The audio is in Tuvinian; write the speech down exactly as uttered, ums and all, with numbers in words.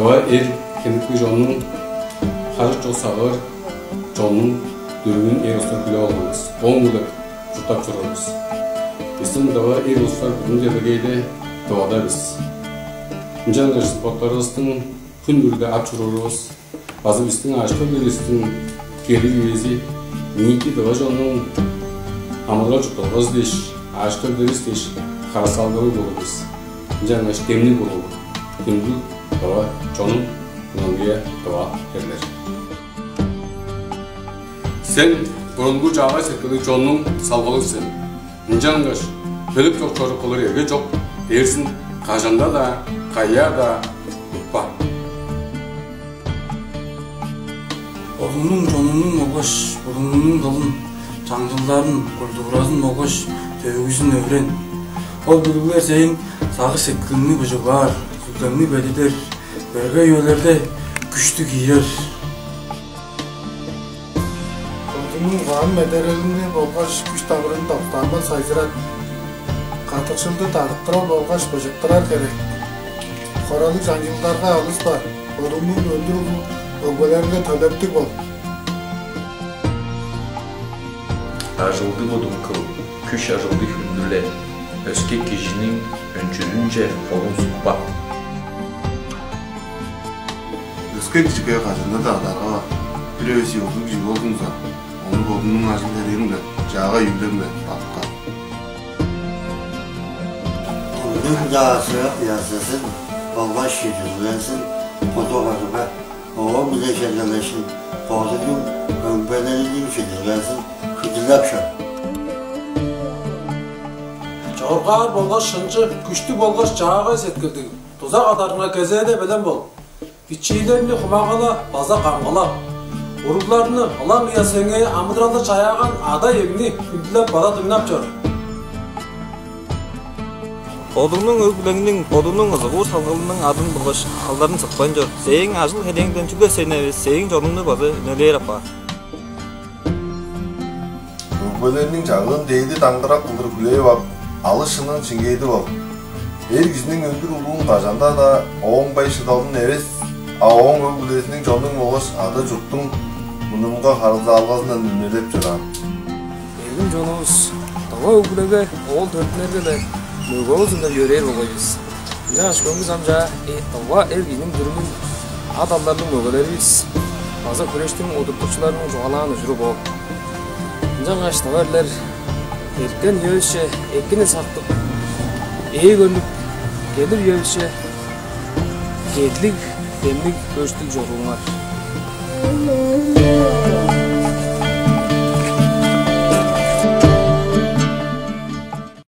Эр хенектиг чоннуң, хажык чок сагыыр чоннуң дүрүмүн эр улустар хүлээп алган бис. Ооң-биле чурттап чоруур бис. Бистиң тыва эр улустар бүдүн делегейде Тывада бис. Ынчангаш боттарывыстың хүн бүрүде ап чоруурувус база бистиң ажы-төлүвүстүң келир үези ниити тыва чоннуң амыдырал-чуртталгазы дээш, ажы-төлдеривис дээш харыысалгалыг болур бис. Ынчангаш демниг болуңар, хүндүлүг тыва чонум, ынаңгыя тыва эрлер. Сен бурунгу чаагай сеткилдиг чоннуң салгалы сен. Ынчангаш төлеп чок чорук кылыр эрге чок дээрзин кажан-даа, каяа-даа утпа. Бодуңнуң чонуңнуң болгаш бурунгуңнуң дылын, чаңчылдарын, культуразын болгаш төөгүзүн өөрен. Ол бүгүлер сээң сагыш-сеткилиңни быжыглаар, сүлдеңни бедидер, берге үелерде күштү киирер. Бодуңнуң угаан-медерелиңни болгаш күш-дагырыңны доктаанмас сайзырат. Кадыкшылды дадыктырар болгаш быжыктырар херек. Хоралыг чаңчылдарга алыспа, бодуңнуң өндүр улуг өгбелериңге төлептиг бол. Ажылды бодуң кыл, күш-ажылды хүндүле, өске кижиниң өнчүзүнче холуң сукпа. Өске кижиге кажан-даа адаргава, бир эвес ёзулуг чип болзуңза, ону бодуңнуң ажыл-херээң-биле, чаагай үүлең-биле бадытка. Ындыг чаашыак язызын болгаш чүдүлгезин куду кырынга, ооң-биле чергелештиң бодунуң өгбелериниң чүдүлгезин хүндүлеп чор. Чоргаар болгаш шынчы, күштүг болгаш чаагай сеткилдиг, дуза кадарынга кезээде белен бол. Бичиилерни хумагала база камгала. Уругларны ылаңгыя сеңээ амыдыралды чаяаган ада-иеңни хүндүлеп база дыңнап чор. Бодуңнуң өг-бүлеңниң, бодуңнуң ызыгуур салгалыңның адын болгаш алдарын сыкпайн чор. Сээң ажыл-херээңден чүгле сени эвес, сээң чонуңну база үнелээр апаар. Өгбелерниң чагыын дээди даңгырак кылдыр хүлээп ап, алыс шынын шиңгээдип ал. Эр кижиниң өндүр улуун кажан-даа ооң бай-шыдалын эвес, а ооң өг-бүлезиниң, чоннуң болгаш ада-чурттуң мурнунга харыысалгазындан үнелеп чораан. Эргим чонувус, тыва өг-бүлеге оол төрүттүнерге-ле мөге болзун деп йөрээр болгай бис. Ынчангаш көңгүс ам чаа, э, тыва эр кижиниң дүрүмүн ат-алдарлыг мөгелеривис база хүрештиң удуртукчуларының чугаалаан ужуру бо. Ынчангаш, тыва эрлер, эрткен үевисче экини сактып, ээ көрнүп, келир үевисче кедилиг, демниг, көштүг чорууңар.